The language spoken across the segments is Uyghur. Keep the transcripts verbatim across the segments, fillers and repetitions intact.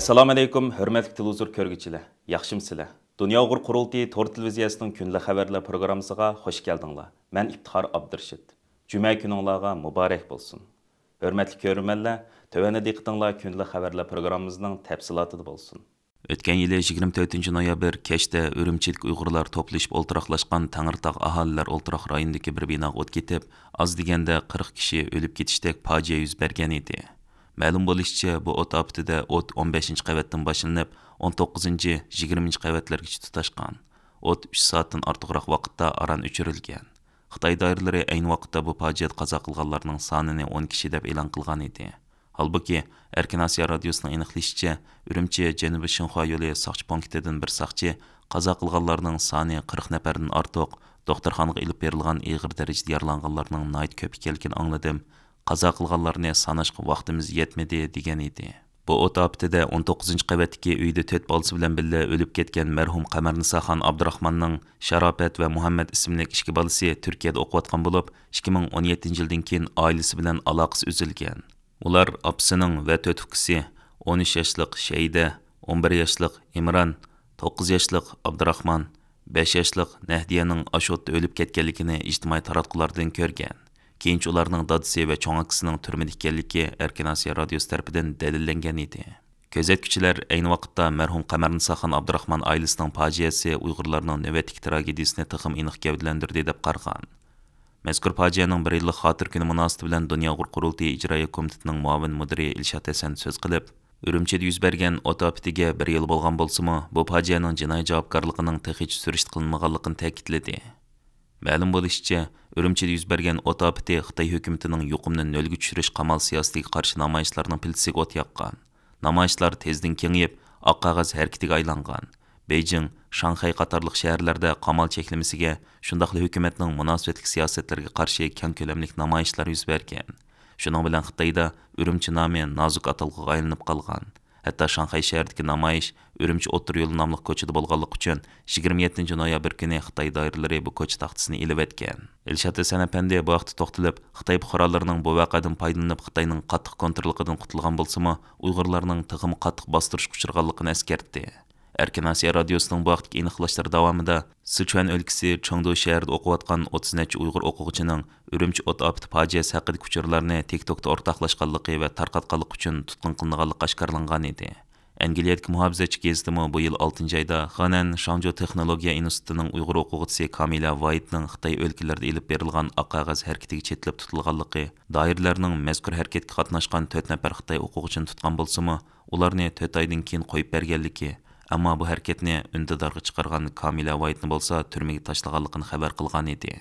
ئەسسالامۇئەلەيكۇم، ھۆرمەتلىك تېلېۋىزور كۆرگۈچىلەر، ياخشىمۇسىلەر؟ دۇنيا ئۇيغۇر قۇرۇلتىيى تور تېلېۋىزىيەسىنىڭ كۈندىلىك خەۋەرلەر پروگراممىسىغا خۇش كەلدىڭلار. مەن ئىپتىخار ئابدۇرېشىت. جۈمە كۈنۈڭلارغا مۇبارەك بولسۇن. ھۆرمەتلىك كۆرۈرمەنلەر، تۆۋەندە دىققىتىڭلار كۈندىلىك خەۋەرلەر پروگراممىمىزنىڭ تەپسىلاتىدا بولسۇن. ئۆتكەن يىلى يىگىرمە تۆتىنچى نويابىر كەچتە ئۈرۈمچىدىكى ئۇيغۇرلار توپلىشىپ ئولتۇراقلاشقان تەڭرىتاغ ئاھالىلەر ئولتۇراق رايونىدىكى بىر بىناغا ئوت كېتىپ، ئاز دېگەندە قىرىق كىشى ئۆلۈپ كېتىشتەك پاجىئە يۈز بەرگەن ئىدى. مەلۇم بولۇشىچە، بۇ ئوت ئاپىتىدە ئوت ئون بەشىنچى قەۋەتتىن باشلىنىپ، ئون توققۇزىنچى، يىگىرمىنچى قەۋەتلەرگىچە تۇتاشقان. ئوت ئۈچ سائەتتىن ئارتۇقراق ۋاقىتتا ئاران ئۆچۈرۈلگەن. خىتاي دائىرىلىرى ئەينى ۋاقىتتا بۇ پاجىئەدە قازا قىلغانلارنىڭ سانىنى ئون كىشى دەپ ئېلان قىلغان ئىدى. ھالبۇكى، ئەركىن ئاسىيا رادىيوسىنىڭ ئېنىقلىشىچە، ئۈرۈمچى جەنۇبىي شىنخۇا يولى ساقچى پونكىتىدىن بىر ساقچى قازا قىلغانلارنىڭ سانى قىرىق نەپەردىن ئارتۇق، دوختۇرخانىغا ئېلىپ بېرىلغان ئېغىر دەرىجىدە يارىلانغانلارنىڭ ناھايىتى كۆپ ئىكەنلىكىنى ئاڭلىدىم. قازا قىلغانلارنى ساناشقا ۋاقتىمىز يەتمىدى، دېگەن ئىدى. بۇ ئوت ئاپىتىدە ئون توققۇزىنچى قەۋەتتىكى ئۆيىدە تۆت بالىسى بىلەن بىللە ئۆلۈپ كەتكەن مەرھۇم قەمەرنىساخان ئابدۇراخماننىڭ شاراپەت ۋە مۇھەممەت ئىسىملىك ئىككى بالىسى تۈركىيەدە ئوقۇۋاتقان بولۇپ، ئىككى مىڭ ئون يەتتىنچى يىلدىن كېيىن ئائىلىسى بىلەن ئالاقىسى ئۈزۈلگەن. ئۇلار ئاپىسىنىڭ ۋە تۆت ئۇكىسى، ئون ئۈچ ياشلىق شەيدە، ئون بىر ياشلىق ئىمران، توققۇز ياشلىق ئابدۇراخمان، بەش ياشلىق نەھدىيەنىڭ ئاشۇ ئوتتا ئۆلۈپ كەتكەنلىكىنى ئىجتىمائىي تاراتقۇلاردىن كۆرگەن. كېيىنچە ئۇلارنىڭ دادىسى ۋە چوڭ ئاكىسىنىڭ تۈرمىدە ئىكەنلىكى ئەركىن ئاسىيا رادىيوسى تەرىپىدىن دەلىللەنگەن ئىدى. كۆزەتكۈچىلەر ئەينى ۋاقىتتا مەرھۇم قەمەرنىساخان ئابدۇراخمان ئائىلىسىنىڭ پاجىئەسى ئۇيغۇرلارنىڭ نۆۋەتتىكى تراگېدىيىسىنى تېخىمۇ ئېنىق گەۋدىلەندۈردى دەپ قارىغان. مەزكۇر پاجىئەنىڭ بىر يىللىق خاتىرە كۈنى مۇناسىۋىتى بىلەن دۇنيا ئۇيغۇر قۇرۇلتىيى ئىجرائىيە كومىتېتىنىڭ مۇئاۋىن مۇدىرى ئىلشات ھەسەن سۆز قىلىپ، ئۈرۈمچىدە يۈز بەرگەن ئوت ئاپىتىگە بىر يىل بولغان بولسىمۇ، بۇ پاجىئەنىڭ جىنايى جاۋابكارلىقىنىڭ تېخىچە سۈرۈشتە قىلىنمىغانلىقىنى تەكىتلىدى. مەلۇم بولۇشىچە، ئۈرۈمچىدە يۈز بەرگەن ئوت ئاپىتى خىتاي ھۆكۈمىتىنىڭ يۇقۇمنى نۆلگە چۈشۈرۈش قامال سىياسىتىگە قارشى نامايىشلارنىڭ پىلتىسىگە ئوت ياققان. نامايىشلار تېزدىن كېڭىيىپ، ئاق قەغەز ھەرىكىتىگە ئايلانغان. بېيجىڭ، شاڭخەي قاتارلىق شەھەرلەردە قامال چەكلىمىسىگە، شۇنداقلا ھۆكۈمەتنىڭ مۇناسىۋەتلىك سىياسەتلىرىگە قارشى كەڭ كۆلەملىك نامايىشلار يۈز بەرگەن. شۇنىڭ بىلەن خىتايدا ئۈرۈمچى نامى نازۇك ئاتالغۇغا ئايلىنىپ قالغان. ھەتتا شاڭخەي شەھىرىدىكى نامايىش ئۈرۈمچى ئوتتۇرا يولى ناملىق كوچىدا بولغانلىقى ئۈچۈن، يىگىرمە يەتتىنچى نويابىر كۈنى خىتاي دائىرىلىرى بۇ كوچا تاختىسىنى ئېلىۋەتكەن. ئىلشات ھەسەن ئەپەندى بۇ ھەقتە توختىلىپ، خىتاي پۇقرالىرىنىڭ بۇ ۋەقەدىن پايدىلىنىپ، خىتاينىڭ قاتتىق كونتروللۇقىدىن قۇتۇلغان بولسىمۇ، ئۇيغۇرلارنىڭ تېخىمۇ قاتتىق باستۇرۇشقا ئۇچرىغانلىقىنى ئەسكەرتتى. ئەركىن ئاسىيا رادىيوسىنىڭ بۇ ھەقتىكى ئېنىقلاشلىرى داۋامىدا، سىچۈەن ئۆلكىسى چېڭدۇ شەھىرىدە ئوقۇۋاتقان ئوتتۇز نەچچە ئۇيغۇر ئوقۇغۇچىنىڭ ئۈرۈمچى ئوت ئاپىتى پاجىئەسى ھەققىدىكى ئۇچۇرلارنى تىك توكتا ئورتاقلاشقانلىقى ۋە تارقاتقانلىقى ئۈچۈن تۇتقۇن قىلىنغانلىقى ئاشكارىلانغان ئىدى. ئەنگلىيەدىكى مۇھاپىزەتچى گېزىتىمۇ بۇ يىل ئالتىنچى ئايدا خېنەن شاڭجۇ تېخنولوگىيە ئىنستىتۇتىنىڭ ئۇيغۇر ئوقۇغۇچىسى كامىلە ۋايىتنىڭ خىتاي ئۆلكىلىرىدە ئېلىپ بېرىلغان ئاق قەغەز ھەرىكىتىگە چېتىلىپ تۇتۇلغانلىقى، دائىرىلەرنىڭ مەزكۇر ھەرىكەتكە قاتناشقان تۆت نەپەر خىتاي ئوقۇغۇچىنى تۇتقان بولسىمۇ، ئۇلارنى تۆت ئايدىن كېيىن قويۇپ بەرگەنلىكى، ئەمما بۇ ھەرىكەتنى ئۈندىدارغا چىقارغان كامىلە ۋايىتنى بولسا تۈرمىگە تاشلىغانلىقىنى خەۋەر قىلغان ئىدى.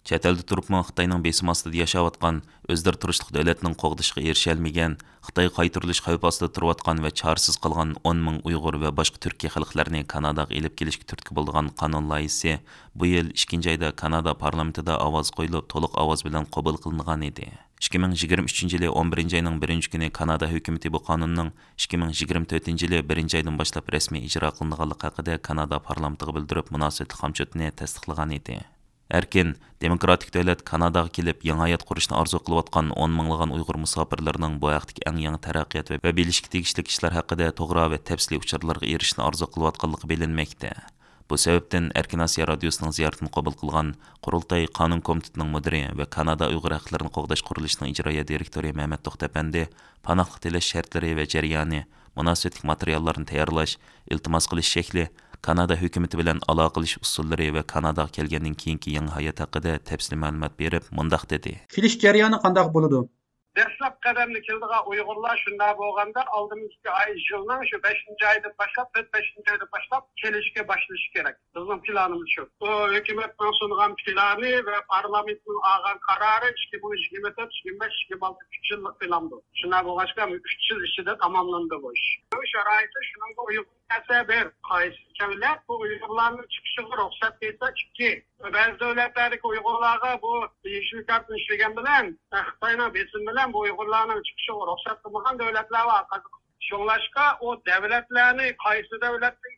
چەت ئەلدە تۇرۇپمۇ خىتاينىڭ بېسىمى ئاستىدا ياشاۋاتقان، ئۆزلىرى تۇرۇشلۇق دۆلەتنىڭ قوغدىشىغا ئېرىشەلمىگەن، خىتايغا قايتۇرۇلۇش خەۋپى ئاستىدا تۇرۇۋاتقان ۋە چارىسىز قالغان ئون مىڭ ئۇيغۇر ۋە باشقا تۈركىي خەلقلەرنى كاناداغا ئېلىپ كېلىشكە تۈرتكە بولىدىغان قانۇن لايىھىسى بۇ يىل ئىككىنچى ئايدا كانادا پارلامېنتىدا ئاۋاز قويۇلۇپ، تولۇق ئاۋاز بىلەن قوبۇل قىلىنغان ئىدى. ئىككى مىڭ يىگىرمە ئۈچىنچى يىلى ئون بىرىنچى ئاينىڭ بىرىنچى كۈنى كانادا ھۆكۈمىتى بۇ قانۇننىڭ ئىككى مىڭ يىگىرمە تۆتىنچى يىلى بىرىنچى ئايدىن باشلاپ رەسمىي ئىجرا قىلىنىدىغانلىقى ھەققىدە كانادا پارلامېنتىغا بىلدۈرۈپ، مۇناسىۋەتلىك خامچوتىنى تەستىقلىغان ئىدى. ئەركىن، دېموكراتىك دۆلەت كاناداغا كېلىپ، يېڭى ھايات قۇرۇشنى ئارزۇ قىلىۋاتقان ئون مىڭلىغان ئۇيغۇر مۇساپىرلىرىنىڭ بۇ ھەقتىكى ئەڭ يېڭى تەرەققىيات ۋە، ۋە بىلىشكە تېگىشلىك ئىشلار ھەققىدە توغرا ۋە تەپسىلىي ئۇچۇرلارغا ئېرىشىشنى ئارزۇ قىلىۋاتقانلىقى بىلىنمەكتە. بۇ سەۋەبتىن ئەركىن ئاسىيا رادىيوسىنىڭ زىيارىتىنى قوبۇل قىلغان قۇرۇلتاي قانۇن كومىتېتىنىڭ مۇدىرى ۋە كانادا ئۇيغۇر ھەقلىرىنى قوغداش قۇرۇلۇشىنىڭ ئىجرائىيە دىرېكتورى مەمەت توختى ئەپەندى پاناھلىق تىلەش شەرتلىرى ۋە جەريانى، مۇناسىۋەتلىك ماتېرىياللارنى تەييارلاش، ئىلتىماس قىلىش شەكلى، كانادا ھۆكۈمىتى بىلەن ئالاقىلىشىش ئۇسۇللىرى ۋە كاناداغا كەلگەندىن كېيىنكى يېڭى ھايات ھەققىدە تەپسىلىي مەلۇمات بېرىپ، مۇنداق دېدى. كېلىش جەريانى قانداق بولىدۇ؟ دەسلەپ قەدەمدە كېلىدىغان ئۇيغۇرلار شۇنداق بولغاندا، ئالدىمىزدىكى ئاي، يىلنىڭ شۇ بەشىنچى ئايىدىن باشلاپ، تۆت، بەشىنچى ئايدىن باشلاپ كېلىشكە باشلىشى كېرەك. بىزنىڭ پىلانىمىز شۇ. بۇ ھۆكۈمەتنىڭ سۇنغان پىلانى ۋە پارلامېنتنىڭ ئالغان قارارى ئىككى مىڭ يىگىرمە تۆت، يىگىرمە بەش، يىگىرمە ئالتە، ئۈچ يىللىق پىلان بۇ. شۇنداق بولغاچقا، ئۈچ يىل ئىچىدە تاماملىنىدۇ بۇ ئىش. بۇ شارائىتتا شۇنىڭغا ئۇيغۇن نەرسە بىر، قايسى دۆلەت بۇ ئۇيغۇرلارنىڭ چىقىشىغا رۇخسەت بەرسە، ئىككى، بەزى دۆلەتلەردىكى ئۇيغۇرلارغا بۇ يېشىل كارتىنى ئىشلىگەن بىلەن، خىتاينىڭ بېسىمى بىلەن بۇ ئۇيغۇرلارنىڭ چىقىشىغا رۇخسەت قىلمىغان دۆلەتلەر بار. شۇڭلاشقا ئۇ دۆلەتلەرنى، قايسى دۆلەتنىڭ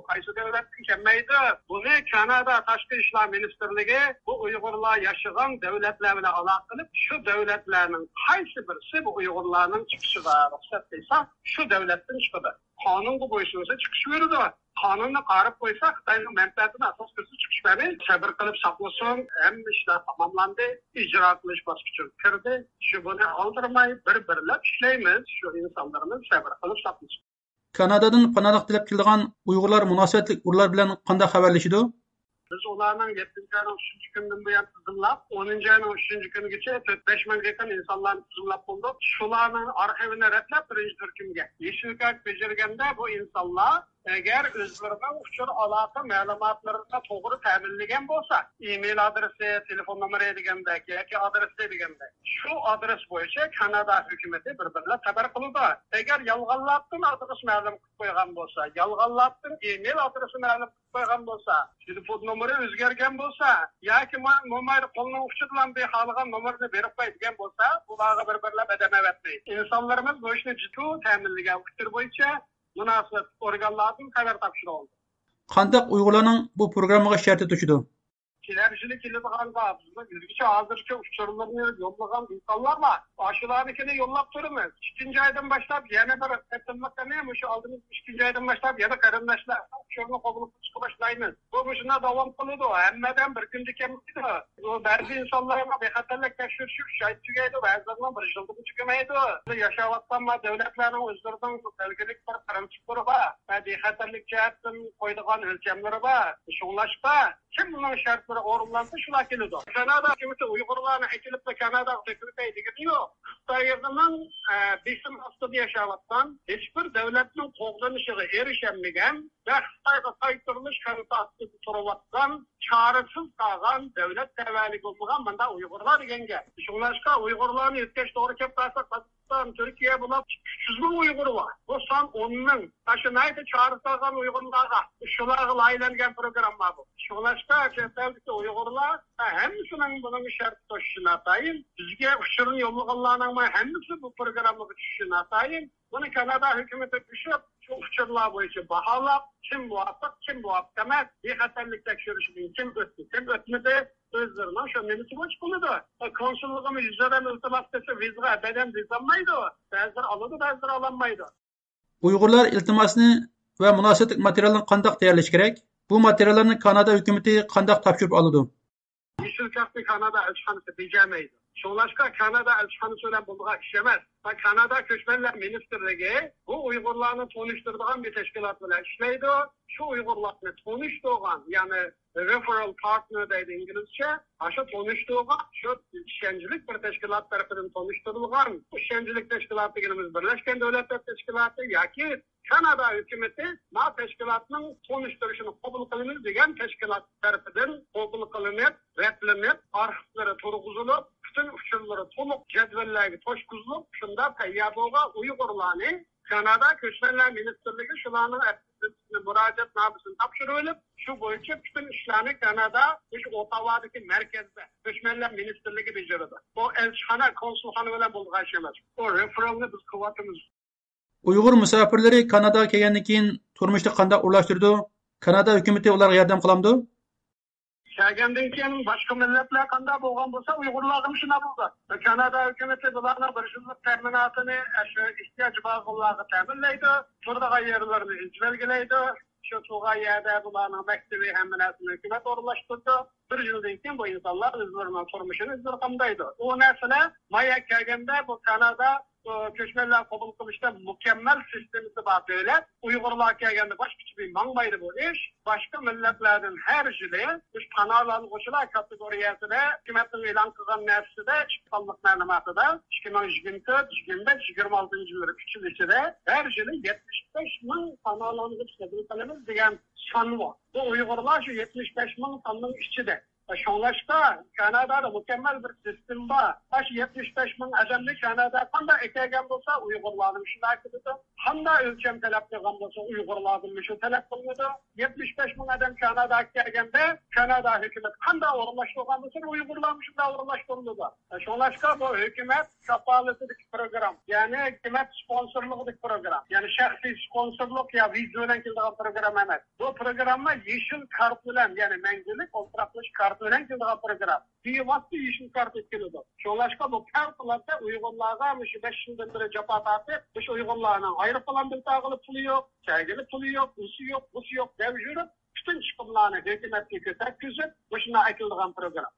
قايسى دۆلەتتىن كەلمەيدۇ؟ بۇنى كانادا تاشقى ئىشلار مىنىستىرلىكى بۇ ئۇيغۇرلار ياشىغان دۆلەتلەر بىلەن ئالاقە قىلىپ، شۇ دۆلەتلەرنىڭ قايسى بىرسى بۇ ئۇيغۇرلارنىڭ چىقىشىغا رۇخسەت قىلسا، شۇ دۆلەتتىن چىقىدۇ. قانۇنغا بويسۇنسا، چىقىش بېرىدۇ. قانۇننى قارىپ قويسا، خىتاينىڭ مەنپەئەتىنى ئاساس كۆرسە، چىقىش بەرمەي، سەبىر قىلىپ ساقلىسۇن، ھەممە ئىشلار تاماملاندى، ئىجرا قىلىش باسقۇچىغا كىردى. شۇ بۇنى ئالدىرىماي، بىر-بىرلەپ ئىشلەيمىز، شۇ ئىنسانلىرىمىز سەبىر قىلىپ ساقلىسۇن. كانادادىن پاناھلىق تىلەپ كېلىدىغان ئۇيغۇرلار مۇناسىۋەتلىك ئورۇنلار بىلەن قانداق خەۋەرلىشىدۇ؟ بىز ئۇلارنىڭ يەتتىنچى ئاينىڭ ئۈچىنچى كۈنىدىن بۇيان تىزىملاپ، ئونىنچى ئاينىڭ ئۈچىنچى كۈنىگىچە تۆت بەش مىڭغا يېقىن ئىنسانلارنى تىزىملاپ بولدۇق. شۇلارنىڭ ئارخىۋىنى رەتلەپ، بىرىنچى تۈركۈمگە يېشىل كارت بېجىرگەندە، بۇ ئىنسانلار ئەگەر ئۆزلىرىنىڭ ئۇچۇر ئالاقە مەلۇماتلىرىنى توغرا تەمىنلىگەن بولسا، ئىمېيل ئادرېسى، تېلېفون نومۇرى دېگەندەك ياكى ئادرېسى دېگەندەك، شۇ ئادرېس بويىچە كانادا ھۆكۈمىتى بىر-بىرلەپ خەۋەر قىلىدۇ. ئەگەر يالغانلاپتىن ئادرېس مەلۇم قويغان بولسا، يالغانلاپتىن ئىمېيل ئادرېسى مەلۇم قىلىپ قويغان بولسا، تېلېفون نومۇرى ئۆزگەرگەن بولسا ياكى ما-، مومايدا قولنىڭ ئۇچىدىلا بىر خالىغان نومۇرنى بېرىپ قوي دېگەن بولسا، بۇلارغا بىر-بىرلەپ ئادەم ئەۋەتمەيدۇ. ئىنسانلىرىمىز بۇ ئىشنى جىددىي تەمىنلىگەن ئۇچۇر بويىچە مۇناسىۋەتلىك ئورگانلاردىن خەۋەر تاپشۇرۇۋالدى. قانداق ئۇيغۇرلارنىڭ بۇ پروگراممىغا شەرتى توشىدۇ؟ كېلەر يىلى كېلىدىغانغا بىزنىڭ ئۆزگىچە ھازىرچە ئۇچۇرلىرىنى يوللىغان ئىنسانلار بار. ئاشۇلارنىڭكىنى يوللاپ تۇرىمىز. ئىككىنچى ئايدىن باشلاپ يەنە بىر قېتىملىقىنى مۇشۇ ئالدىمىز ئىككىنچى ئايدىن باشلاپ يەنە قېرىنداشلارنىڭ ئۇچۇرىنى قوبۇل قىلىشقا باشلايمىز. بۇ مۇشۇنداق داۋام قىلىدۇ. ھەممە ئادەم بىر كۈندە كەلمەيدۇ. بۇ بەزى ئىنسانلارنىڭ بىخەتەرلىك تەكشۈرۈشى ئۈچ ئايدا تۈگەيدۇ، بەزىلەرنىڭ بىر يىلدىمۇ تۈگىمەيدۇ. ياشاۋاتقان ما دۆلەتلەرنىڭ ئۆزلىرىنىڭ بەلگىلىك بىر پىرىنسىپلىرى بار ۋە بىخەتەرلىك جەھەتتىن قويىدىغان ئۆلچەملىرى بار. شۇڭلاشقا، كىم بۇنىڭ شەرتلىرى ئورۇنلانسا، شۇلار كېلىدۇ. كانادا ھۆكۈمىتى ئۇيغۇرلارنى ئەكېلىپلا كاناداغا تۆكۈلتەي دېگىنى يوق. خىتاينىڭ، ئە، بېسىم ئاستىدا ياشاۋاتقان، ھېچبىر دۆلەتنىڭ قوغدىنىشىغا ئېرىشەلمىگەن ۋە خىتايغا قايتۇرۇلۇش خەۋپى ئاستىدا تۇرۇۋاتقان، چارىسىز قالغان، دۆلەت تەۋەلىكى بولمىغان مۇنداق ئۇيغۇرلار دېگەن گەپ. شۇڭلاشقا، ئۇيغۇرلارنى يۆتكەش توغرا كەپ قالسا، پاكىستان، تۈركىيە بولۇپ ئۈچ يۈز مىڭ ئۇيغۇر بار. بۇ سان ئون مىڭ. ئاشۇ ناھايىتى چارىسى قالغان ئۇيغۇرلارغا، شۇلارغا لايىھەلەنگەن پروگرامما بۇ. شۇڭلاشقا، چەت ئەلدىكى ئۇيغۇرلار ھەممىسىنىڭ بۇنىڭ شەرتى توشۇشى ناتايىن. بىزگە ئۇچۇرنى يوللىغانلارنىڭمۇ ھەممىسى بۇ پروگراممىغا چۈشۈشى ناتايىن. بۇنى كانادا ھۆكۈمىتى چۈشۈپ، شۇ ئۇچۇرلار بويىچە باھالاپ، كىم مۇۋاپىق، كىم مۇۋاپىق ئەمەس، بىخەتەرلىك تەكشۈرۈشىدىن كىم ئۆتتى، كىم ئۆتمىدى، ئۆزلىرىنىڭ شۇ نېمىسى بويىچە قىلىدۇ. كونسۇللۇقىمۇ يۈز ئادەم ئىلتىماس قىلسا، ۋىزىغا ئەبەدەن ۋىزا ئالمايدۇ. بەزىلىرى ئالىدۇ، بەزىلىرى ئالالمايدۇ. ئۇيغۇرلار ئىلتىماسنى ۋە مۇناسىۋەتلىك ماتېرىيالنى قانداق تەييارلىشى كېرەك؟ بۇ ماتېرىياللارنى كانادا ھۆكۈمىتى قانداق تاپشۇرۇپ ئالىدۇ؟ يېشىل كارتنى كانادا ئەلچىخانىسى بېجەرمەيدۇ. شۇڭلاشقا، كانادا ئەلچىخانىسى بىلەن بولىدىغان ئىش ئەمەس. ۋە كانادا كۆچمەنلەر مىنىستىرلىكى بۇ ئۇيغۇرلارنى تونۇشتۇرىدىغان بىر تەشكىلات بىلەن ئىشلەيدۇ. شۇ ئۇيغۇرلارنى تونۇشتۇرغان، يەنى referral partner دەيدۇ ئىنگلىزچە. ئاشۇ تونۇشتۇرغان، شۇ ئىشەنچلىك بىر تەشكىلات تەرىپىدىن تونۇشتۇرۇلغان، ئىشەنچلىك تەشكىلات دېگىنىمىز بىرلەشكەن دۆلەتلەر تەشكىلاتى ياكى كانادا ھۆكۈمىتى ما تەشكىلاتنىڭ تونۇشتۇرۇشىنى قوبۇل قىلىمىز دېگەن تەشكىلات تەرىپىدىن قوبۇل قىلىنىپ، رەتلىنىپ، ئارخىپلىرى تۇرغۇزۇلۇپ، پۈتۈن ئۇچۇرلىرى تولۇق جەدۋەللەرگە توشقۇزۇلۇپ، شۇنداق تەييار بولغان ئۇيغۇرلارنى كانادا كۆچمەنلەر مىنىستىرلىكى شۇلارنىڭ ئەپلىكاتسىيىسىنى، مۇراجىئەتنامىسىنى تاپشۇرۇۋېلىپ، شۇ بويىچە پۈتۈن ئىشلارنى كانادا، مۇشۇ ئوتاۋادىكى مەركەزدە كۆچمەنلەر مىنىستىرلىكى بېجىرىدۇ. بۇ ئەلچىخانا، كونسۇلخانا بىلەن بولىدىغان ئىش ئەمەس. بۇ رېفېرالنى بىز قىلىۋاتىمىز. ئۇيغۇر مۇساپىرلىرى كاناداغا كەلگەندىن كېيىن تۇرمۇشنى قانداق ئورۇنلاشتۇرىدۇ؟ كانادا ھۆكۈمىتى ئۇلارغا ياردەم قىلامدۇ؟ كەلگەندىن كېيىن باشقا مىللەتلەر قانداق بولغان بولسا، ئۇيغۇرلارغىمۇ شۇنداق بولىدۇ. كانادا ھۆكۈمىتى بۇلارنىڭ بىر يىللىق تەمىناتىنى، ئاشۇ ئېھتىياجى بارغانلارغا تەمىنلەيدۇ، تۇرىدىغان يەرلىرىنى ئۆزى بەلگىلەيدۇ. شۇ تۇرغان يەردە بۇلارنىڭ مەكتىۋى، ھەممە نەرسىنى ھۆكۈمەت ئورۇنلاشتۇرىدۇ. بىر يىلدىن كېيىن بۇ ئىنسانلار ئۆزلىرىنىڭ تۇرمۇشىنى ئۆزلىرى قامدايدۇ. ئۇ نەرسىلەر مايا كەلگەندە بۇ كانادا، ئۇ، كۆچمەنلەر قوبۇل قىلىشتا مۇكەممەل سىستېمىسى بار دۆلەت. ئۇيغۇرلار كەلگەندە باشقىچە بىر ماڭمايدۇ بۇ ئىش. باشقا مىللەتلەردىن ھەر يىلى بىز پاناھلانغۇچىلار كاتېگورىيەسىدە ھۆكۈمەتنىڭ ئېلان قىلغان نەرسىدە، ئىككى سانلىق مەلۇماتىدا ئىككى مىڭ يىگىرمە تۆت، يىگىرمە بەش، يىگىرمە ئالتىنچى يىللىرى ئۈچ يىل ئىچىدە ھەر يىلى يەتمىش بەش مىڭ پاناھلانغۇچى قوبۇل قىلىمىز دېگەن سان بار. بۇ ئۇيغۇرلار شۇ يەتمىش بەش مىڭ ساننىڭ ئىچىدە. شۇڭلاشقا كانادادا مۇكەممەل بىر سىستېما بار. ئاشۇ يەتمىش بەش مىڭ ئادەمنى كانادا قانداق ئەكەلگەن بولسا، ئۇيغۇرلارنى شۇنداق ئەكېلىدۇ. قانداق ئۆلچەم تەلەپ قىلغان بولسا، ئۇيغۇرلاردىن مۇشۇ تەلەپ قىلىنىدۇ. يەتمىش بەش مىڭ ئادەم كاناداغا كەلگەندە، كانادا ھۆكۈمىتى قانداق ئورۇنلاشتۇرغان بولسا، ئۇيغۇرلارمۇ شۇنداق ئورۇنلاشتۇرۇلىدۇ. شۇڭلاشقا بۇ ھۆكۈمەت كاپالىتىدىكى پروگرامما، يەنى ھۆكۈمەت سپونسورلۇقىدىكى پروگرامما، يەنى شەخسىي سپونسورلۇق يا ۋىزا بىلەن كېلىدىغان پروگرامما ئەمەس. بۇ پروگرامما يېشىل كارت بىلەن، يەنى مەڭگۈلۈك ئولتۇراقلىشىش كارتى بىلەن كېلىدىغان پروگرامما. بىۋاسىتە يېشىل كارت كېلىدۇ. شۇڭلاشقا بۇ پەۋقۇلئاددە ئۇيغۇرلارغا مۇشۇ بەش يىلدىن بېرى جاپا تارتىپ، مۇشۇ ئۇيغۇرلارنىڭ ئايروپىلان بېلىتى ئالغىلى پۇلى يوق، كەلگىلى پۇلى يوق، ئۇسى يوق، بۇسى يوق دەپ يۈرۈپ، پۈتۈن چىقىملارنى ھۆكۈمەتكە كۆتەركۈزۈپ، مۇشۇنداق ئەكېلىدىغان پروگرامما.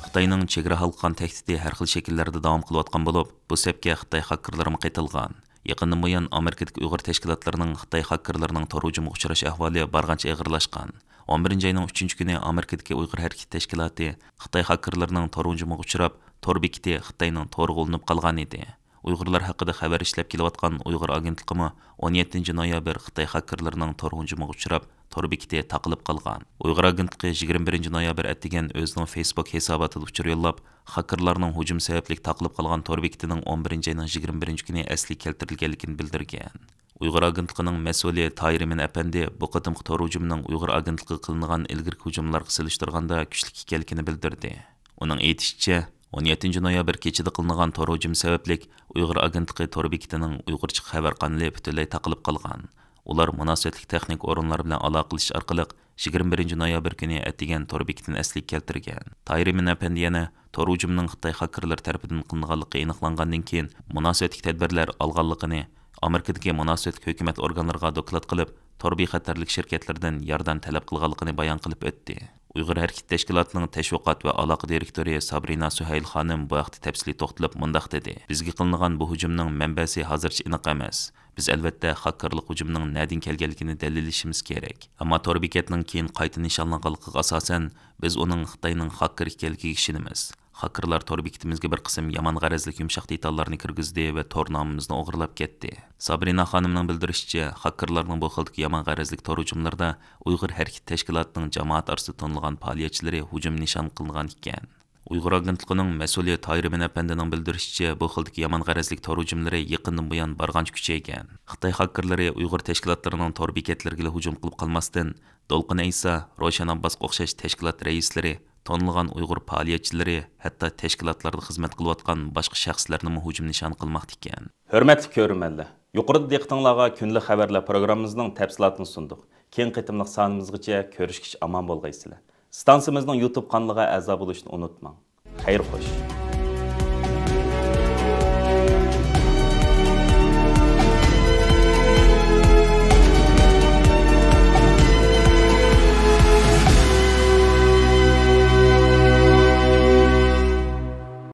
خىتاينىڭ چېگرا ھالقىغان تەھدىتى ھەر خىل شەكىللەردە داۋام قىلىۋاتقان بولۇپ، بۇ سەپكە خىتاي خاككېرلىرىمۇ قېتىلغان. يېقىندىن بۇيان ئامېرىكىدىكى ئۇيغۇر تەشكىلاتلىرىنىڭ خىتاي خاككېرلىرىنىڭ تور ھۇجۇمىغا ئۇچراش ئەھۋالى بارغانچە ئېغىرلاشقان. ئون بىرىنچى ئاينىڭ ئۈچىنچى كۈنى ئامېرىكىدىكى ئۇيغۇر ھەرىكىتى تەشكىلاتى خىتاي خاككېرلىرىنىڭ تور ھۇجۇمىغا ئۇچراپ، تور بېكىتى خىتاينىڭ تورىغا ئۇلىنىپ قالغانىدى. ئۇيغۇرلار ھەققىدە خەۋەر ئىشلەپ كېلىۋاتقان ئۇيغۇر ئاگېنتلىقىمۇ ئون يەتتىنچى نويابىر خىتاي خاككېرلىرىنىڭ تور ھۇجۇمىغا ئۇچراپ، تور بېكىتى تاقىلىپ قالغان. ئۇيغۇر ئاگېنتلىقى يىگىرمە بىرىنچى نويابىر ئەتىگەن ئۆزىنىڭ فېيسبۇك ھېساباتىدا ئۇچۇر يوللاپ، خاككېرلارنىڭ ھۇجۇمى سەۋەبلىك تاقىلىپ قالغان تور بېكىتىنىڭ ئون بىرىنچى ئاينىڭ يىگىرمە بىرىنچى كۈنى ئەسلىگە كەلتۈرۈلگەنلىكىنى بىلدۈرگەن. ئۇيغۇر ئاگېنتلىقىنىڭ مەسئۇلى تاھىر ئىمىن ئەپەندى بۇ قېتىمقى تور ھۇجۇمىنىڭ ئۇيغۇر ئاگېنتلىقىغا قىلىنغان ئىلگىرىكى ھۇجۇملارغا سېلىشتۇرغاندا كۈچلۈك ئىكەنلىكىنى بىلدۈردى. ئۇنىڭ ئېيتىشىچە، ئون يەتتىنچى نويابىر كېچىدە قىلىنغان تور ھۇجۇمى سەۋەبلىك ئۇيغۇر ئاگېنتلىقى تور بېكىتىنىڭ ئۇيغۇرچە خەۋەر قانىلى پۈتۈنلەي تاقىلىپ قالغان. ئۇلار مۇناسىۋەتلىك تېخنىك ئورۇنلار بىلەن ئالاقىلىشىش ئارقىلىق يىگىرمە بىرىنچى نويابىر كۈنى ئەتىگەن تور بېكىتىنى ئەسلىگە كەلتۈرگەن. تاھىر ئىمىن ئەپەندى يەنە تور ھۇجۇمىنىڭ خىتاي خاككېرلىرى تەرىپىدىن قىلىنغانلىقى ئېنىقلانغاندىن كېيىن مۇناسىۋەتلىك تەدبىرلەر ئالغانلىقىنى، ئامېرىكىدىكى مۇناسىۋەتلىك ھۆكۈمەت ئورگانلىرىغا دوكلات قىلىپ، تور بىخەتەرلىك شىركەتلىرىدىن ياردەم تەلەپ قىلغانلىقىنى بايان قىلىپ ئۆتتى. ئۇيغۇر ھەرىكىتى تەشكىلاتىنىڭ تەشۋىقات ۋە ئالاقە دىرېكتورى سابرىنا سۈھەيل خانىم بۇ ھەقتە تەپسىلىي توختىلىپ مۇنداق دېدى: بىزگە قىلىنغان بۇ ھۇجۇمنىڭ مەنبەسى ھازىرچە ئېنىق ئەمەس. بىز ئەلۋەتتە خاككېرلىق ھۇجۇمىنىڭ نەدىن كەلگەنلىكىنى دەلىللىشىمىز كېرەك. ئەمما تور بېكەتنىڭ كېيىن قايتا نىشانلانغانلىقىغا ئاساسەن، بىز ئۇنىڭ خىتاينىڭ خاككېرى ئىكەنلىكىگە ئىشىنىمىز. خاككېرلار تور بېكىتىمىزگە بىر قىسىم يامان غەرەزلىك يۇمشاق دېتاللارنى كىرگۈزدى ۋە تور نامىمىزنى ئوغرىلاپ كەتتى. سابرىنا خانىمنىڭ بىلدۈرۈشىچە، خاككېرلارنىڭ بۇ خىلدىكى يامان غەرەزلىك تور ھۇجۇملىرىدا ئۇيغۇر ھەرىكىتى تەشكىلاتىنىڭ جامائەت ئارىسىدا تونۇلغان پائالىيەتچىلىرى ھۇجۇم نىشان قىلىنغان ئىكەن. ئۇيغۇر ئاگېنتلىقىنىڭ مەسئۇلى تاھىر ئىمىن ئەپەندىنىڭ بىلدۈرۈشىچە، بۇ خىلدىكى يامان غەرەزلىك تور ھۇجۇملىرى يېقىندىن بۇيان بارغانچە كۈچەيگەن. خىتاي خاككېرلىرى ئۇيغۇر تەشكىلاتلىرىنىڭ تور بېكەتلىرىگىلا ھۇجۇم قىلىپ قالماستىن، دولقۇن ئەيسا، روشەن ئابباسقا ئوخشاش تەشكىلات رەئىسلىرى، تونۇلغان ئۇيغۇر پائالىيەتچىلىرى، ھەتتا تەشكىلاتلاردا خىزمەت قىلىۋاتقان باشقا شەخسلەرنىمۇ ھۇجۇم نىشان قىلماقتا ئىكەن. ھۆرمەتلىك كۆرۈرمەنلەر، يۇقىرىدا دىققىتىڭلارغا كۈندىلىك خەۋەرلەر پروگراممىمىزنىڭ تەپسىلاتىنى سۇندۇق. كېيىنكى قېتىملىق سانىمىزغىچە كۆرۈشكىچە ئامان بولغايسىلەر. ئىستانسىمىزنىڭ يۇتۇب قانىلىغا ئەزا بولۇشنى ئۇنتۇماڭ. خەير خوش.